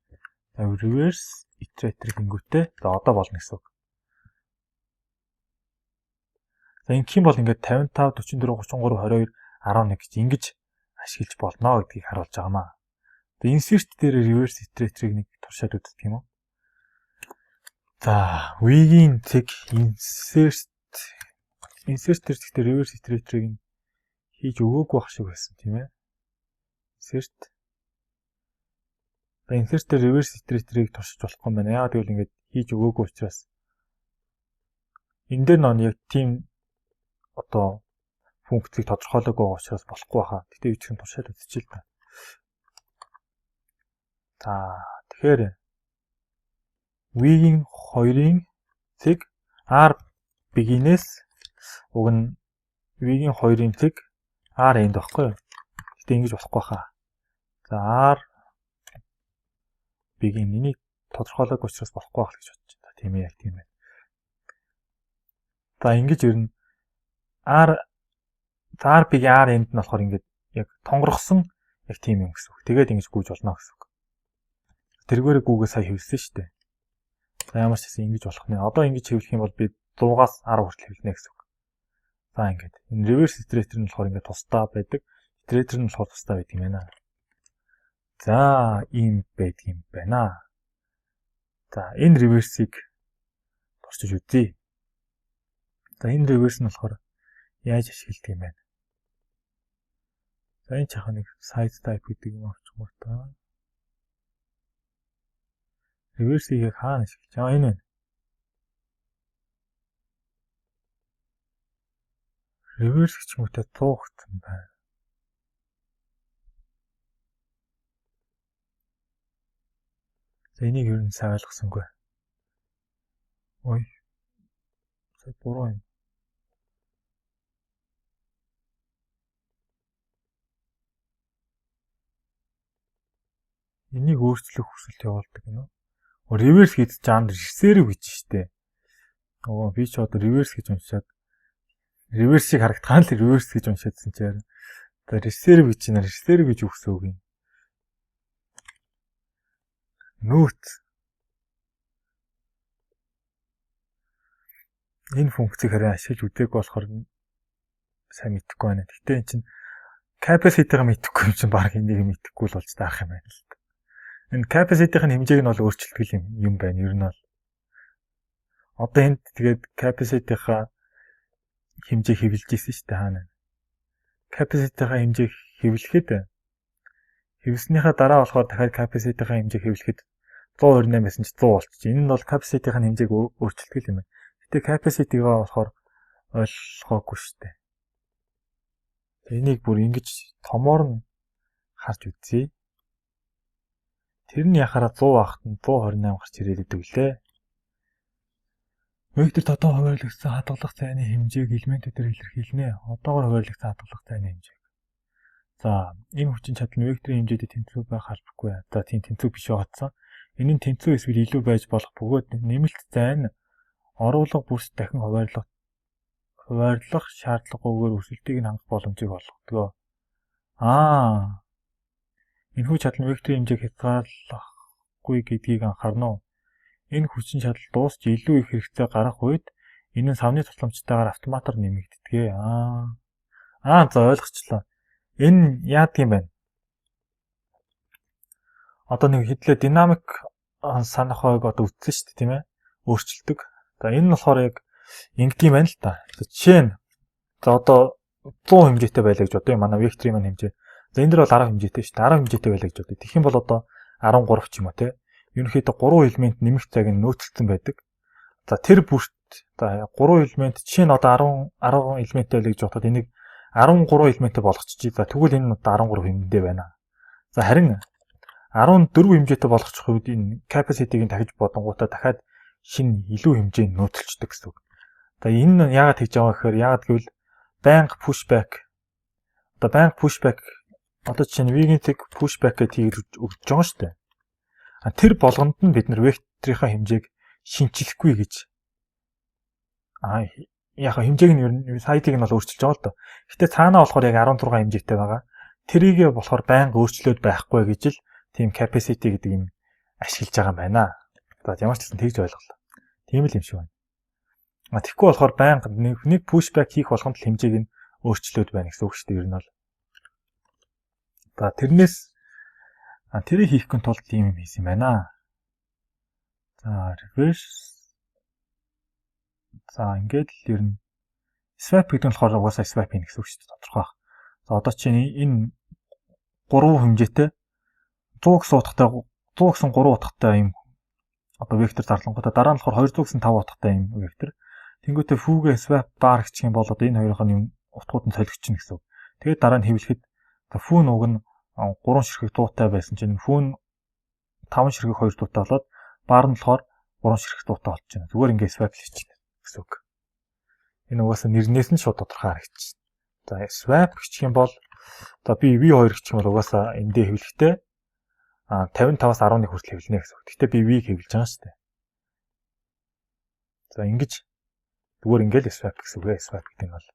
За, reverse iterator гингүүтээ, за, одоо болно гэсэн үг. За, ингэх юм бол ингээд 55 44 33 22 11 гэж ингэж ашиглаж болно гэдгийг харуулж байгаа маа. Тэгээ insert дээр reverse iterator-ыг нэг туршаад үздэг юм уу? За, v-гийн цэг insert дээр гэхдээ reverse iterator-ыг нь хийж өгөөгүй байх шиг байсан, тийм ээ. Insert. За, insert дээр reverse iterator-ыг туршиж болохгүй юм байна. Яагаад гэвэл ингээд хийж өгөөгүй учраас энэ дээр нөө яг тийм одоо функцийг тодорхойлоогүй байгаа учраас болохгүй баха. Гэтэ юу ч гэсэн туршаад үзчихэл та. За, тэгэхээр v-ийн 2-ын цэг r begin-ээс, уг нь v-ийн 2-ын цэг r end багхгүй юу? Гэтэ ингэж болохгүй баха. За, r begin энийг тодорхойлоогүй учраас болохгүй байх гэж бодож байна. Тийм ээ, яг тийм ээ. За, ингэж ер нь r, за, r begin r end нь болохоор ингэж яг тонгорхсон яг тийм юм гэсэн үг. Тэгээд ингэж гүйж болно гэсэн үг. Тэргээрээ гүүгээ сая хэвлсэн шүү дээ. За, ямар ч гэсэн ингэж болох нэ. Одоо ингэж хэвлэх юм бол би 100-аас 10 хүртэл хэвлэнэ гэсэн үг. За, ингээд энэ reverse iterator нь болохоор ингээд тусдаа байдаг. Iterator нь болохоор тусдаа байдаг юм байна. За, ийм байдаг юм байна. За, энэ reverse-ийг туршиж үзье. За, энэ reverse нь болохоор яаж ашигладаг юм бэ? За, энэ чахаа нэг size type гэдэг юм авчихгоо та. Reverse-ийг яг хаана ашиглаж байгаа энэ вэ? Reverse гэх юм уу, 100 гэсэн байна. За, энийг ер нь сайн ойлгосонгүй. Ой. Сая буруу юм. Энийг өөрчлөх хүсэлт явуулдаг гэнэ үү? Reverse гэж жаанд reserve гэж штэ. Оо, би ч одоо reverse гэж уншаад, reverse-ийг харагдахаар л reverse гэж уншаадсан чинь. За, reserve гэж байна. Reserve гэж юу гэсэн үг юм? Нүүц. Энэ функцийг харин ашиглаж үзээгүй болохоор сайн мэдэхгүй байна. Гэхдээ эн чинь capacity-г мэдэхгүй юм чинь баг энийг мэдэхгүй л болж таарах юм байна л да. Энэ capacity-ийн хэмжээг нь бол өөрчилдөг юм байна. Ер нь бол одоо энд тэгээд capacity-ийн хэмжээ хэвлэж исэн шүү дээ, хаана. Capacity-ийн хэмжээг хэвлэхэд, хэвлэснийхаа дараа болохоор дахиад capacity-ийн хэмжээг хэвлэхэд 128 байсан чи 100 болчих. Энэ нь бол capacity-ийн хэмжээг өөрчилдөг юм байна. Гэтэ capacity-гаа болохоор ойлгоогүй шүү дээ. Энийг бүр ингэж томоор нь харж үзье. Тэр нь яхаараа 100 байхад нь 128 гарч ирээд идэг лээ. Вектор одоо хуваарлагдсан хадгалах зайны хэмжээг элементүүдээр илэрхийлнэ. Одоогор хуваарлагдсан хадгалах зайны хэмжээг. За, энэ хүчин чадал нь векторын хэмжээтэй тэнцүү байх албагүй. За, тийм, тэнцүү биш байгаадсан. Энэ нь тэнцүү эсвэл илүү байж болох бөгөөд нэмэлт зай нь оруулга бүрс дахин хуваарлах шаардлагагүйгээр өсөлтийг нь хангах боломжийг олгодог. Энэхүү чадал нь векторын хэмжээг хязгаарлахгүй гэдгийг анхаарна уу? Энэ хүчин чадал дуусч илүү их хэрэгцээ гарах үед энэ нь савны тусламжтайгаар автоматар нэмэгддэг. Аа, за, ойлгочлоо. Энэ яадаг юм бэ? Одоо нэг хэдлээ динамик санах байг одоо үтсэн шүү дээ, тийм ээ? Өөрчилдөг. За, энэ нь болохоор яг ингэдэг юм байна л та. За, жишээ нь, за, одоо 100 хэмжээтэй байлаа гэж бодъё. Манай векторын маань хэмжээ. За, энэ дэр бол 10 хэмжээтэй шүү дээ. 10 хэмжээтэй байлаа гэж бодъё. Тэгэх юм бол одоо 13 ч юм уу, те. Ерөнхийдөө 3 элемент нэмэх зайг нь нөөцлөсөн байдаг. За, тэр бүрт за 3 элемент, жишээ нь одоо 10 10 элементтэй байлаа гэж бодоход энийг 13 элементтэй болгочихъя. За, тэгвэл энэ нь одоо 13 хэмжээтэй байна. За, харин 14 хэмжээтэй болгочих үед энэ capacity-г дахиж бодонгуудаа дахиад шинэ илүү хэмжээ нөөцлөчдөг гэсэн үг. За, энэ нь яагаад хийж байгаа гэхээр, яагаад гэвэл байнга push back, одоо байнга push back, одоо жишээ нь v-ийн тэг push back гэж хийгээд өгч байгаа шүү дээ. А тэр болгонд нь бид нар векторийнхаа хэмжээг шинчлэхгүй гэж, яг хэмжээг нь ер нь size-ыг нь бол өөрчилж байгаа л доо. Гэтэ цаанаа болохоор яг 16 хэмжээтэй байгаа. Тэрийг болохоор байнга өөрчлөөд байхгүй гэж л тийм capacity гэдэг юм ашиглаж байгаа юм байна. За, ямар ч гэсэн тэгж ойлголоо. Тийм л юм шиг байна. А тэгэхгүй болохоор байнга нэг push back хийх болгонд л хэмжээг нь өөрчлөөд байна гэсэн үг шүү дээ, ер нь бол. За, тэрнээс тэрийг хийхгүй тулд ийм юм хийсэн юм байна. За, reverse. За, ингээд л ер нь swap гэдэг нь болохоор угаасаа swap хийнэ гэсэн үг шүү дээ, тодорхой баг. За, одоо чинь энэ 3 хэмжээтэй 100 гэсэн утгатай, 100 гэсэн 3 утгатай юм одоо вектор зарлангуудаа дараа нь болохоор 200 гэсэн 5 утгатай юм вектор. Тэнгүүтээ foo-гээ swap bar гэх юм бол одоо энэ хоёрын юм утгууд нь солигдчихно гэсэн үг. Тэгээд дараа нь хэвлэхэд foo нуг нь 3 ширхэг дуутай байсан чинь foo нь 5 ширхэг 2 дуутай болоод bar нь болохоор 3 ширхэг дуутай болчихно. Зүгээр ингээд swap хийчихнэ гэсэн үг. Энэ угаасаа нэрнээс нь шууд тодорхой харагдчихна. За, swap гэх юм бол, за, би V2 гэх юм бол угаасаа эндээ хэвлэхдээ 55-аас 11 хүртэл хэвлэнэ гэсэн үг. Гэхдээ би V-г хэвлэж байгаа шүү дээ. За, ингэж зүгээр ингээл swap гэсэн үг ээ, swap гэдэг нь бол.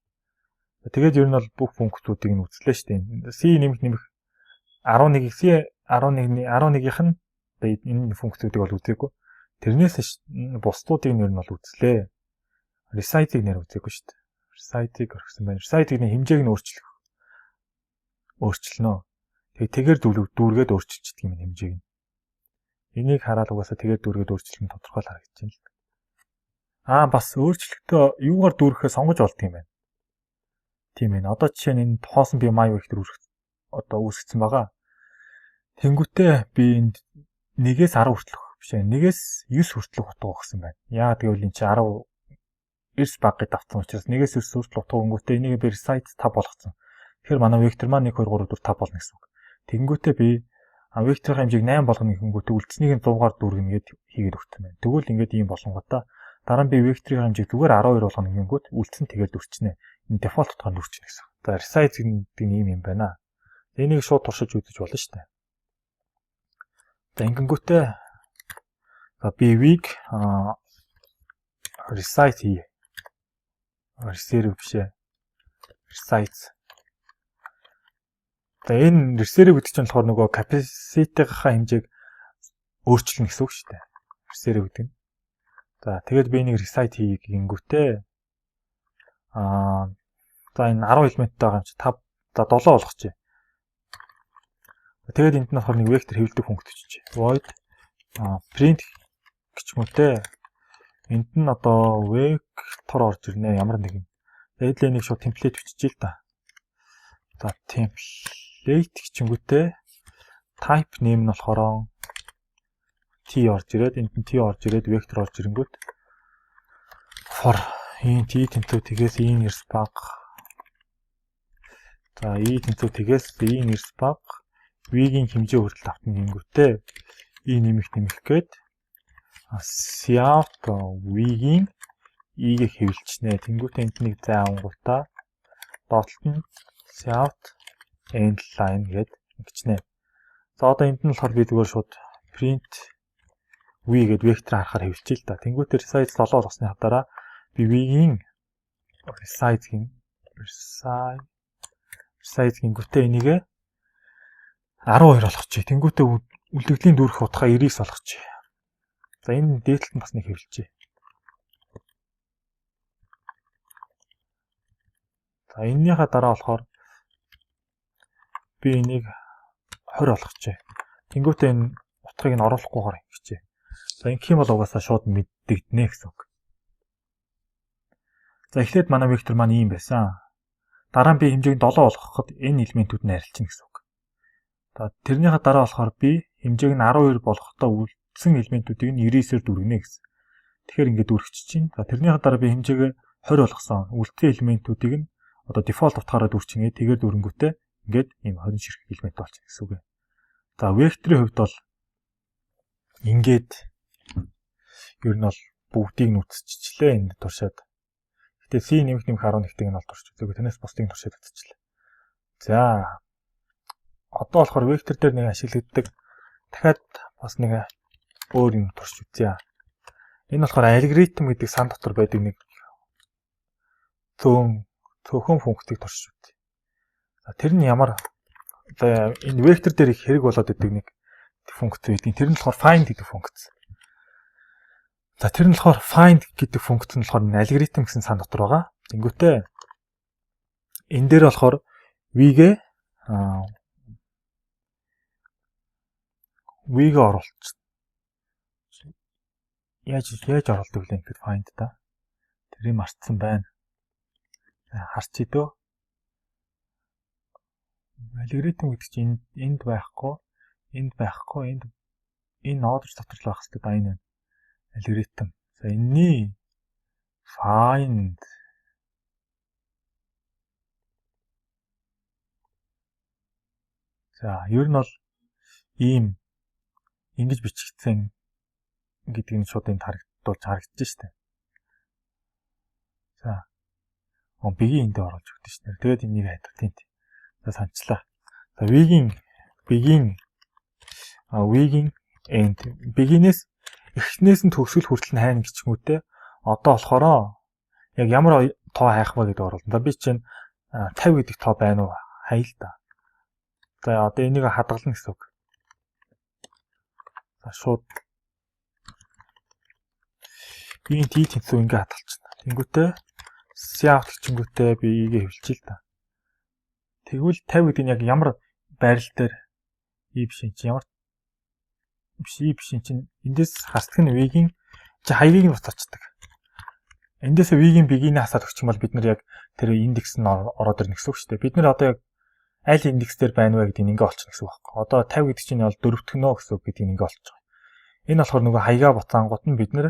Тэгээд ер нь бол бүх функцүүдийг нь үзлээ шүү дээ. C нэмэх нэмэх 11, C 11 11-ийнх нь одоо энэ функцүүдийг бол үзээгүй. Тэрнээс бусдуудыг нь ер нь бол үзлээ. Resize-ыг нэр үзээгүй шүү дээ. Resize-ыг орхисон байна. Resize-ийн хэмжээг нь өөрчлөх. Өөрчилнө. Тэгээ тэгээр дүүргээд өөрчилчихдэг юм хэмжээг нь. Энийг хараад угаасаа тэгээр дүүргээд өөрчлөх нь тодорхой л харагдаж байна л. Аа, бас өөрчлөлтөө юугаар дүүрэхээ сонгож болдго юм байна. Тийм ээ. Одоо жишээ нь энэ хоосон би my vector үүсгэх одоо үүсгэсэн байгаа. Тэнгүүтээ би энд 1-ээс 10 хүртэлх биш ээ. 1-ээс 9 хүртэлх утга өгсөн байна. Яагаад гэвэл энэ чинь 10 9 багыг давтсан учраас 1-ээс 9 хүртэл утга өнгөтэй энийг би resize 5 болгоцсон. Тэгэхээр манай вектор маань 1 2 3 4 5 болно гэсэн үг. Тэнгүүтээ би векторын хэмжээг 8 болгоно гэхэнгүүтээ үлдсэнийг нь 100-аар дүүргэнэ гэд хийгээд өгсөн байна. Тэгвэл ингээд ийм болонгуудаа дараа нь би векторын хэмжээг зүгээр 12 болгоно гэхэнгүүт үлдсэн тэгээд дүрчнэ. Энэ default утгаар дүрчнэ гэсэн. За, resize гэдэг нь ийм юм байна. Энийг шууд туршиж үзэж болно шүү дээ. За, ингэнгүүтээ За, би v-г resize хийе. Reserve биш ээ. Resize. За, энэ reserve гэдэг чинь болохоор нөгөө capacity-ийнхаа хэмжээг өөрчилнө гэсэн үг шүү дээ. Reserve гэдэг нь. За, тэгээд би энийг resize хийе гингүүтээ за, энэ 10 элементтэй байгаа юм чи 5, за, 7 болгочих. Тэгээд энд нь болохоор нэг вектор хэвлэдэг функц бичиж. Void print гэчмүүтэй энд нь одоо вектор орж ирнэ ямар нэгэн. Тэгээд л энийг шууд template биччихье л да. За, template гिचингүүтээ type name нь болохоор t орж ирээд, энд нь t орж ирээд, вектор орж ирэнгүүт for int i тэнцүү тэгээс i нэрс бага, за, i тэнцүү тэгээс i нэрс бага v-гийн хэмжээ хүртэл автна гингүүтээ i нэмэх нэмэх гээд cout v-гийн i-г хэвлэчнэ. Тэнгүүтээ энд нэг зай авангуудаа доотлолт нь cout end line гээд ингэчнэ. За, одоо энд нь болохоор би зүгээр шууд print v гээд вектор харахаар хэвлэчихье л да. Тэнгүүтээ size 7 болгосны дараа би v-гийн resize гин resize гингүүтээ энийгээ 12 болгочих. Тэнгүүтээ үлдэгдлийн дүүрэх утгаа 99 болгочих. За, энэ дээдлэлт нь бас нэг хэвлэжээ. За, энэнийхээ дараа болохоор би энийг 20 болгочих. Тэнгүүтээ энэ утгыг нь оруулахгүйгээр ингэчээ. За, ингэх юм бол угаасаа шууд мэддэгдэнэ гэсэн үг. За, эхлээд манай вектор маань ийм байсан. Дараа нь би хэмжээг нь 7 болгоход энэ элементүүд нь арилчихна гэсэн үг. За, тэрнийхээ дараа болохоор би хэмжээг нь 12 болгохдоо үлдсэн элементүүдийг нь 99-ээр дүүргэнэ гэсэн. Тэгэхээр ингээд дүүргэж чинь. За, тэрнийхээ дараа би хэмжээгээ 20 болгосон. Үлдсэн элементүүдийг нь одоо default утгаараа дүүрчингээ, тэгээд дүүрэнгүүтээ ингээд ийм 20 ширхэг элемент болчихно гэсэн үг. За, векторын хувьд бол ингээд ер нь бол бүгдийг нь үтсчихлээ энд туршаад. Гэтэ C нэмэх нэмэх 11-ийг нь бол турш үзээгүй. Тэрнээс бусдыг нь туршаад үзчихлээ. За, одоо болохоор вектор дээр нэг ашиглагддаг дахиад бас нэг өөр юм турш үзье. Энэ болохоор алгоритм гэдэг сан дотор байдаг нэг цөөхөн функцийг туршиж үзье. За, тэр нь ямар, одоо энэ вектор дээр их хэрэг болоод идэг нэг функц байдаг. Тэр нь болохоор find гэдэг функц. За, тэр нь болохоор find гэдэг функц нь болохоор энэ алгоритм гэсэн сан дотор байгаа. Тэнгүүтээ энэ дээр болохоор v-гээ v-гээ оруулчихна. Яаж оруулдаг вэ гэхэд find та. Тэрийг мартсан байна. Харчий дөө. Алгоритм гэдэг чинь энд байхгүй, энд байхгүй, энд энэ order дотор л байх хэрэгтэй да, энэ байна. Алгоритм. За, энэний find. За, ер нь бол ийм ингэж бичигдсэн гэдэг нь шууд энд харагдуулж харагдаж штэ. За. Begin энд оруулж өгдөө шнэ. Тэгээд энийг хайдаг тийм. За, санчлаа. За, v-гийн begin v-гийн end, begin-ээс эхнээс нь төгсгөл хүртэл нь хайна гэчгүүтээ одоо болохоор яг ямар тоо хайх вэ гэдэг оруулна. За, би чинь 50 гэдэг тоо байна уу? Хай л да. За, одоо энийг хадгална гэсэн үг. За, шууд int i тэнцүү ингээ хадгалчихна. Тэнгүүтээ cout гэчингүүтээ би i-гээ хэвлэчихье л да. Тэгвэл 50 гэдэг нь яг ямар байрлал дээр, i биш чинь ямар биш, i биш чинь эндээс хасдаг нь v-гийн чи хаягийг нь буцаачдаг. Эндээс v-гийн begin-ийг хасаад өгчих юм бол бид нар яг тэр индекс нь ороод ирнэ гэсэн үг шүү дээ. Бид нар одоо яг аль индекс дээр байна вэ гэдгийг ингээ олчихно гэсэн үг байхгүй. Одоо 50 гэдэг чинь бол дөрөвдөх нөө гэсэн үг гэдгийг ингээ олчих байгаа. Энэ болохоор нөгөө хаягаа буцаангууд нь бид нар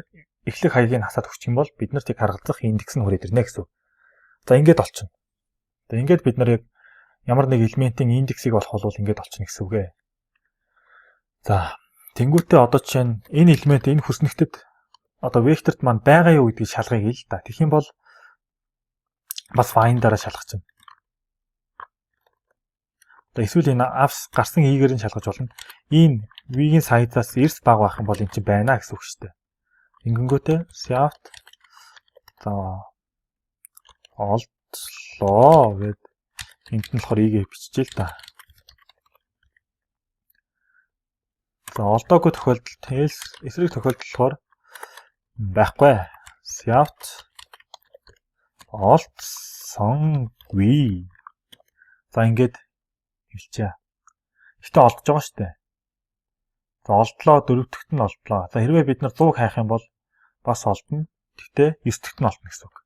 эхлэх хаягийг хасаад өгчих юм бол бид нарт яг харгалзах индекс нь хүрээд ирнэ гэсэн үг. За, ингээд олчихно. За, ингээд бид нар яг ямар нэг элементийн индексийг олох бол ингээд олчихно гэсэн үг ээ. За, тэнгуүтээ одоо жишээ нь энэ элемент энэ хүснэгтэд одоо векторт маань байгаа юу гэдгийг шалгая гээл л да. Тэгэх юм бол бас find-аараа шалгах чинь. За, эсвэл энэ авс гарсан i-гээр нь шалгаж болно. Энэ v-ийн size-аас эрс бага байх юм бол эн чинь байна гэсэн үг шүү дээ. Ингэнгүүтээ cout за олдлоо гэд энд нь болохоор i-гээ биччихээ л та. За, олдоогүй тохиолдолд, else эсрэг тохиолдол болохоор байхгүй. Cout олдсонгүй. За, ингээд хэлчихье. Гэхдээ олдож байгаа шүү дээ. За, олдлоо, дөрөвдөгт нь олдлоо. За, хэрвээ бид нар 100-г хайх юм бол бас олдно. Гэхдээ 9 дэгт нь олдно гэсэн үг.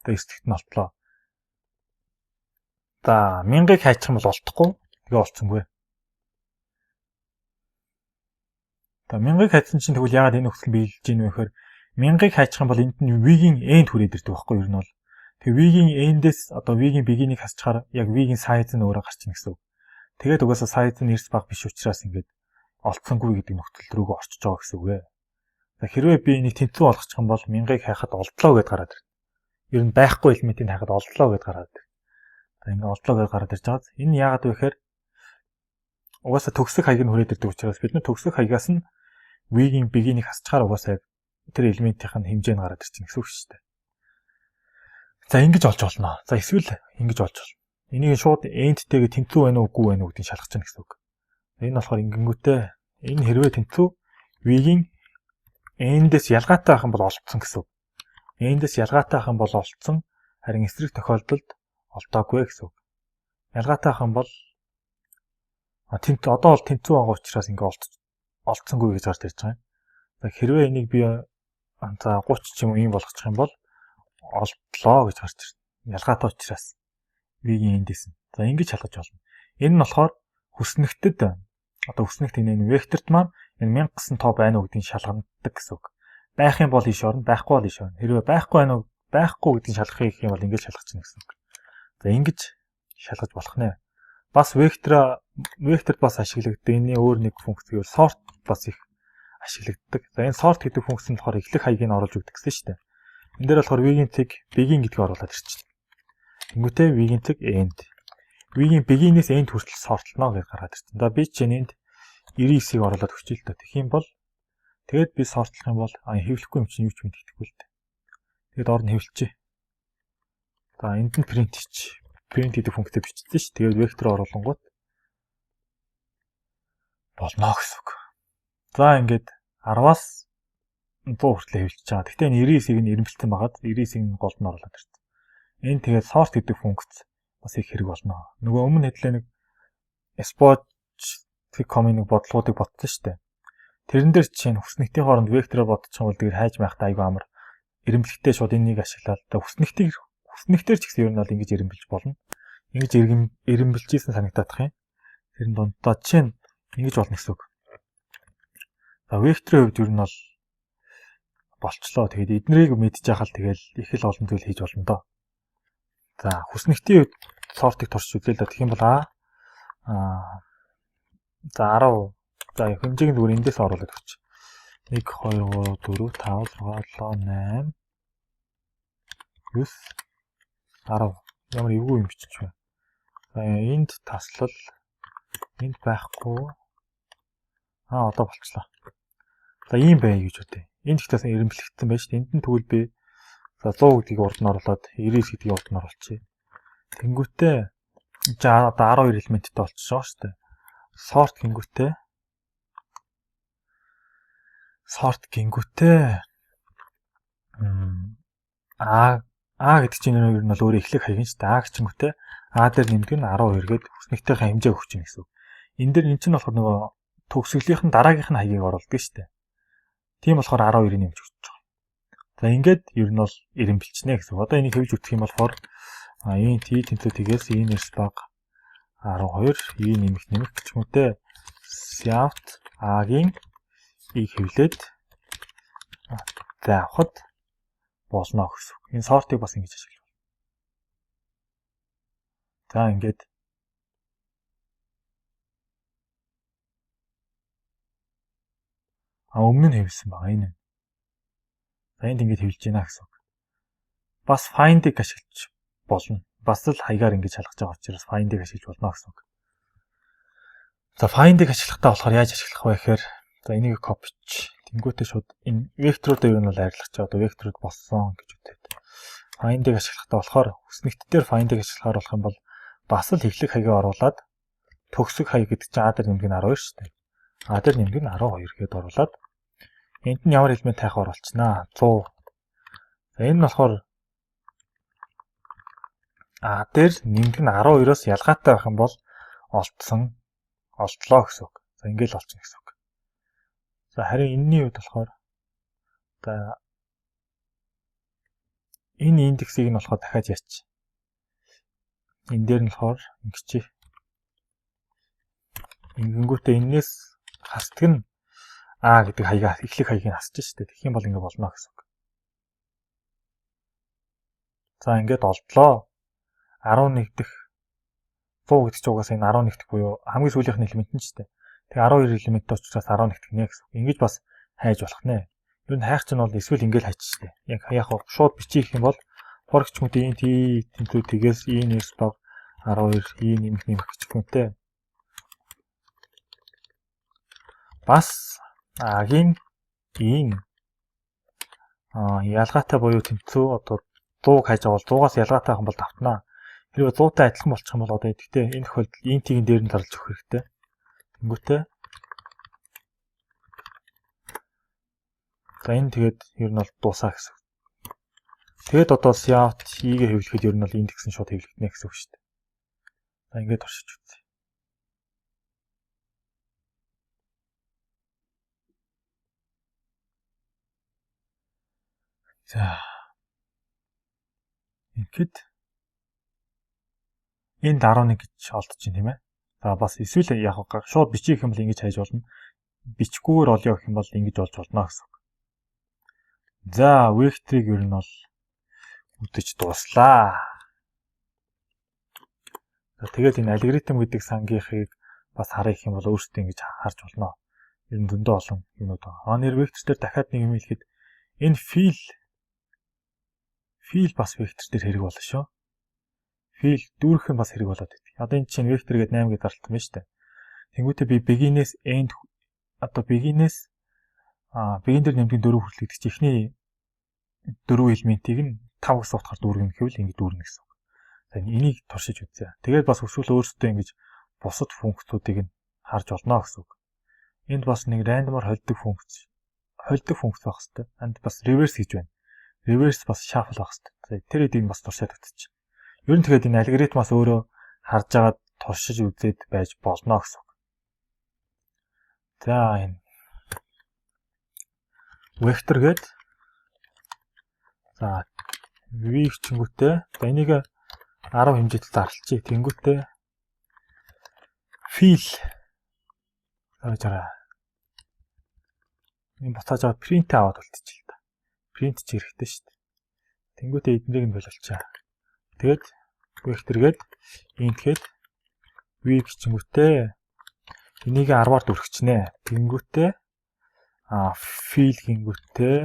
За, 9 дэгт нь олдлоо. За, 1000-ыг хайчих юм бол олдохгүй. Тэгээ олцсонгүй. За, 1000-ыг хайцсан чинь тэгвэл яагаад энэ нөхцөл биелж гин вэ гэхээр 1000-ыг хайчих юм бол энд нь v-ийн n хүрээд ирдэг байхгүй юу ер нь бол. Тэгээ v-ийн n-дээс одоо v-ийн begin-ийг хасчихаар яг v-ийн size нь өөрөө гарч ийн гэсэн үг. Тэгээд угаасаа size нь эрс бага биш учраас ингээд олцсонгүй гэдэг нөхцөл рүүгээ орчиж байгаа гэсэн үг ээ. За, хэрвээ би энийг тэнцүү болгочих юм бол 1000-ыг хайхад олдлоо гэдээ гараад ирнэ. Ер нь байхгүй элементийг хайхад олдлоо гэдээ гараад ирнэ. За, ингээд олдлоо гэдээ гараад ирж байгаа. Энэ яагаад вэ гэхээр угаасаа төгсөх хаяг нь хүрээд ирдэг учраас бид нар төгсөх хаягаас нь v-ийн begin-ийг хасчихаар угаасаа яг тэр элементийн хэмжээ нь гараад ирчихнэ гэсэн үг шүү дээ. За, ингэж олж болно. За, эсвэл ингэж олж болно. Энийг шууд end-тэйгээ тэнцүү байна уу, үгүй байна уу гэдгийг шалгах чинь гэсэн үг. Энэ болохоор ингэнгүүтээ энэ хэрвээ тэнцүү v-ийн end-ээс ялгаатай байх юм бол олдсон гэсэн үг. End-ээс ялгаатай байх юм бол олдсон, харин эсрэг тохиолдолд олдоогүй гэсэн үг. Ялгаатай байх юм бол тэнц одоо бол тэнцүү байгаа учраас ингээ олдсонгүй гэж гарч ирж байгаа юм. За, хэрвээ энийг би за 30 ч юм уу ийм болгочих юм бол олдлоо гэж гарч ирнэ. Ялгаатай учраас v-ийн эндээс нь. За, ингэж шалгаж болно. Энэ нь болохоор хүснэгтэд одоо хүснэгт энэ векторт маань энэ 1000 гэсэн тоо байна уу гэдгийг шалганадаг гэсэн үг. Байх юм бол ийш орно, байхгүй бол ийш орно. Хэрвээ байхгүй байна уу, байхгүй гэдгийг шалгах юм бол ингэж шалгах чинь гэсэн үг. За, ингэж шалгаж болох нэ. Бас векторт бас ашиглагддаг. Энэний өөр нэг функц гэвэл sort бас их ашиглагддаг. За, энэ sort гэдэг функц нь болохоор эхлэх хаягийг нь оруулж өгдөг гэсэн шүү дээ. Энэ дээр болохоор v-ийн цэг begin гэдгийг оруулаад ирчихнэ. Тэнгүүтээ v-ийн цэг end. V-ийн begin-ээс end хүртэл sort-лно гэж гаргаад ирсэн. За, би чинь энд 99-ийг оруулаад өгч л дээ. Тэгэх юм бол тэгээд би sort-лох юм бол хэвлэхгүй юм чинь юу ч мэддэхгүй л дээ. Тэгээд ор нь хэвлэчээ. За, энд нь print хийч. Print гэдэг функцийг бичсэн ш. Тэгээд вектор оруулангууд болно гэсэн үг. За, ингээд 10-аас 100 хүртэл хэвлэж байгаа. Гэхдээ энэ 99-ийг нь эрэмбэлсэн байгаад 99-ийг нь голд нь оруулаад ирсэн. Энэ тэгээд sort гэдэг функц бас их хэрэг болно. Нөгөө өмнө хэдлээ нэг spoj.com-ын нэг бодлогоодыг бодсон шүү дээ. Тэрэн дээр жишээ нь хүснэгтийн хооронд вектороор бодчих юм бол тэгээд хайж байхдаа айгүй амар эрэмблэхтэй шууд энийг ашиглаад та хүснэгтийг хүснэгтэр ч гэсэн ер нь бол ингэж эрэмбэлж болно. Ингэж эрэмбэлжсэн санагдах юм. Тэрэн дундаа жишээ нь ингэж болно гэсэн үг. За, векторын хувьд ер нь бол болчлоо. Тэгээд эднэрийг мэдчих хахал тэгэл их л олон зүйл хийж болно доо. За, хүснэгтийн хувьд sort-ыг туршиж үзье л да. Тэгэх юм бол а за 10, за хэмжээг нь зүгээр эндээс оруулаад өгч. 1 2 3 4 5 6 7 8 9 10, ямар эвгүй юм бичиж байна. За, энд таслал энд байхгүй. А одоо болчлоо. За, ийм бай гэж үтэй. Энд их тасан эрэмблэгдсэн байж. Энд нь тэгвэл би за 100 гэдгийг урд нь оруулаад 99 гэдгийг урд нь оруулчихъя. Тэнгүүтээ за одоо 12 элементтэй болчихсон шүү дээ. Sort гингүүтээ а А гэдэг чинь ер нь бол өөрөө эхлэх хаяг нь шүү дээ. А гिचингүүтээ А дээр нэмдэг нь 12 гээд хүснэгтийнхээ хэмжээ өгч чинь гэсэн үг. Энэ дээр эн чинь болохоор нөгөө төгсгөлийнх нь дараагийнх нь хаягийг оруулдаг шүү дээ. Тийм болохоор 12-ыг нэмж өгч байгаа. За, ингээд ер нь бол эрэмбэлчнэ гэсэн үг. Одоо энийг хэвж үзэх юм болохоор int i тэнцүү тэгээс i нэрс бага 12 i нэмэх нэмэх гэх юм үү, cout a-гийн i хэвлээд за авахд болно гэсэн үг. Энэ sort-ыг бас ингэж ашиглах. За, ингээд өмнө нь хэвлсэн байгаа энэ. За, энд ингэж хэвлэж байна гэсэн үг. Бас find-ыг ашиглаж болно. Бас л хаягаар ингэж шалгаж байгаа учраас find-ыг ашиглаж болно гэсэн үг. За find-ыг ашиглахдаа болохоор яаж ашиглах вэ гэхээр за энийг copy-ч. Тэнгүүтээ шууд энэ векторуудаа ер нь бол арилгах чи одоо векторууд болсон гэж үзээд. Find-ыг ашиглахдаа болохоор хүснэгт дээр find-ыг ашиглахаар болох юм бол бас л эхлэх хаягаа оруулаад төгсөх хаяг гэдэг чинь А дээр нэмдэг нь 12 шүү дээ. А дээр нэмдэг нь 12 гэдээ оруулаад энд нь ямар элемент хайх оруулчихнаа. 100. За энэ нь болохоор А дээр нэмдэг нь 12-оос ялгаатай байх юм бол олдсон олдлоо гэсэн үг. За ингээл олчихно гэсэн үг. За харин энэний хувьд болохоор за энэ индексийг нь болохоор дахиад яач. Энэ дээр нь болохоор ингэчээ. Ингэнгүүтээ энээс хасдаг нь А гэдэг хаягаа эхлэх хаягийг хасж штэ. Тэгэх юм бол ингэ болно гэсэн үг. За ингээд олдлоо. 11 дэх 100 гэдэг чинь угаасаа энэ 11 дэх буюу хамгийн сүүлийнх нь элемент нь штэ. Тэгээ 12 элементтэй учраас 11 дэх нэ гэсэн үг. Ингэж бас хайж болох нэ. Ер нь хайх чинь бол эсвэл ингээл хайчих штэ. Яг яг шууд бичих юм бол for гिचмүүд int i тэнцүү тэгээс i нэрс баг 12 i нэмэх нэмэх гिचх юмтэй. Бас а-гийн ийн ялгаатай буюу тэнцүү одоо 100-г хайж байгаа бол 100-аас ялгаатай байх юм бол давтнаа. Хэрвээ 100-тай адилхан болчих юм бол одоо гэхдээ энэ тохиолдолд int-ийн дээр нь зарлж өгөх хэрэгтэй. Тэнгүүтээ за энэ тэгээд ер нь бол дуусаа гэсэн. Тэгээд одоо cout i-гээ хэвлэхэд ер нь бол индекс нь шууд хэвлэгдэнэ гэсэн үг шүү дээ. За ингээд туршиж үзье. За ингээд энд 11 гэж олдож байна тийм ээ. За бас эсвэл яг шууд бичих юм бол ингэж хайж болно. Бичгүүгээр олё гэх юм бол ингэж олж болно гэсэн үг. За векторыг ер нь бол үдэж дууслаа. За тэгээд энэ алгоритм гэдэг сангийнхыг бас харах юм бол өөрсдөө ингэж харж болно. Ер нь зөндөө олон юмнууд байгаа. А нэр вектор дээр дахиад нэг юм хэлэхэд энэ fill бас вектор дээр хэрэг болно шүү. Fill дүүрэх нь бас хэрэг болоод байдаг. Одоо энэ чинь вектор гэдэг 8 гэж зарласан байна шүү дээ. Тэнгүүтээ би begin-ээс end одоо begin-ээс begin дээр нэмдэг 4 хүртэл гэдэг чинь эхний 4 элементийг нь 5 гэсэн утгаар дүүргэнэ гэвэл ингэж дүүрнэ гэсэн үг. За энийг туршиж үзье. Тэгээд бас өсвөл өөрсдөө ингэж бусад функцүүдийг нь харж болно гэсэн үг. Энд бас нэг рандомор холддог функц байх хэрэгтэй. Энд бас reverse гэж байна. Reverse бас shuffle байх хэрэгтэй. За тэр хэдийг бас туршаад үзчих. Ер нь тэгэхээр энэ алгоритмаас өөрөө харж агаад туршиж үзээд байж болно гэсэн үг. За энэ вектор гээд за v хчингүүтээ за энийг 10 хэмжээтэй зарлчихъя. Тэнгүүтээ fill гэж хараа. Энэ буцааж аваад print аваад болтчих л та. Print ч хэрэгтэй шүү дээ. Тэнгүүтээ эднэрийг нь бололчаа. Тэгээд вектор гээд int гээд v гिचингүүтээ энийг 10-аар дүрхчнэ. Тэнгүүтээ fill гингүүтээ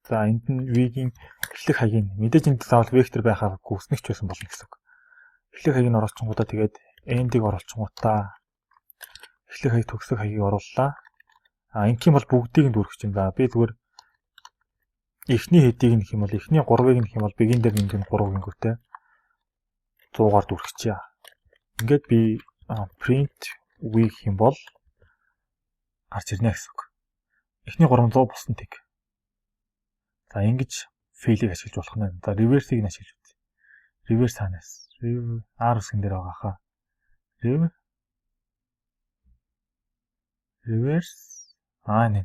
за энд нь v-гийн эхлэх хаягийг мэдээж энд заавал вектор байхаар гүснэгч байсан болно гэсэн үг. Эхлэх хаягийг оруулчихгуудаа тэгээд end-ийг оруулчихгуудаа эхлэх хаяг төгсөх хаягийг орууллаа. Ингэх юм бол бүгдийг нь дүүргэх юм да. Би зүгээр эхний хэдийг нь гэх юм бол эхний 3-ыг нь гэх юм бол begin дээр нэмэх нь 3 гингүүтээ 100-аар дүүргэчихье. Ингээд би print v гэх юм бол гарч ирнэ гэсэн үг. Эхний 300 бус нь тэг. За ингэж fail-ийг ашиглаж болох нь. За reverse-ийг нь ашиглаж үзье. Reverse хаанаас? R үсгэн дээр байгаа хаа. Reverse нэ.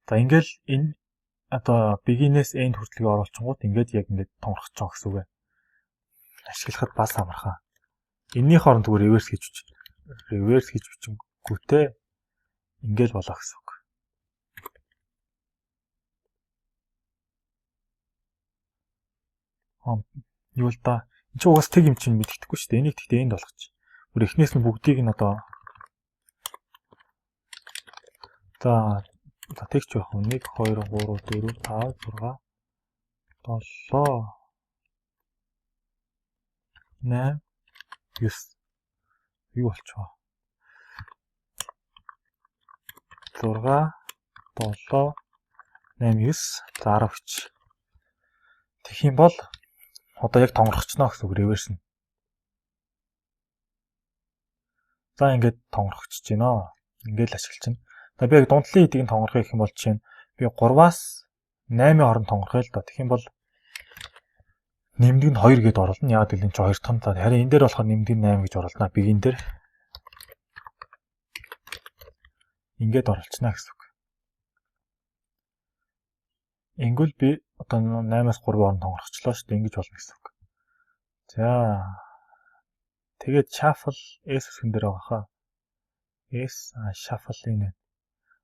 За ингээл энэ одоо begin-ээс end хүртлэгийг оруулчихгууд ингээд яг ингээд тонхорч байгаа гэсэн үг. Ашиглахад бас амархан. Энийний хооронд зүгээр reverse хийж бичнэ. Reverse хийж бичингүүтээ ингээл болоо гэсэн үг. Юу л да. Энд чинь угаас тэг юм чинь мэддэхгүй шүү дээ. Энийг тэгтээ энд болгоч. Бүр эхнээс нь бүгдийг нь одоо за тэгч байх уу? 1 2 3 4 5 6 7, 8, 9. Юу болчихвоо? 6, 7, 8, 9, за 10 гэж. Тэгэх юм бол одоо яг тонгорхочно гэсэн үг reverse нь. За, ингээд тонгорхочж байна. Ингээд л ашиглаж байна. За, би яг дундлын эдийг нь тонгорхох гэх юм бол жишээ нь би 3-аас 8-ын хооронд тонгорхё л доо. Тэгэх юм бол нэмдэг нь 2 гэдээ оруулна. Яг гэвэл энэ чинь 2 дахь нь. Харин энэ дээр болохоор нэмдэг нь 8 гэж оруулна. Begin дээр ингээд оруулчихна гэсэн үг. Ингүүл би одоо 8-аас 3 хооронд тонгорхочлоо шүү дээ. Ингэж болно гэсэн үг. За. Тэгээд shuffle S үсгэн дээр байгаа хаа. S shuffle энэ.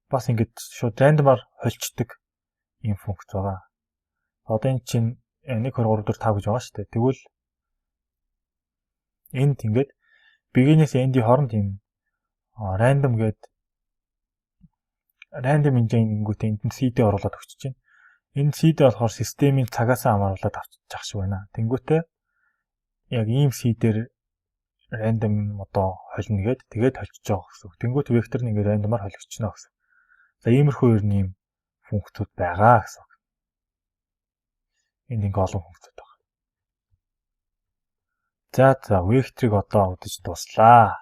Бас ингэж шууд random аар холчдөг ийм функц байгаа. Одоо энэ чинь 1 2 3 4 5 гэж байгаа шүү дээ. Тэгвэл энд ингээд begin-ээс end-ийн хооронд ийм random гээд random хэмжээний ингэнгүүтээ энд нь seed оруулаад өгч чинь. Энэ seed болохоор системийн цагаас хамааруулаад авчих шиг байна. Тэнгүүтээ яг ийм seed-ээр random одоо холино гээд тэгээд холжиж байгаа гэсэн үг. Тэнгүүт вектор нь ингээд random аар холигдчихно гэсэн. За, иймэрхүү ер нь ийм функцүүд байгаа гэсэн үг. Энд ингээ олон функцүүд байгаа. За, векторыг одоо үзэж дууслаа.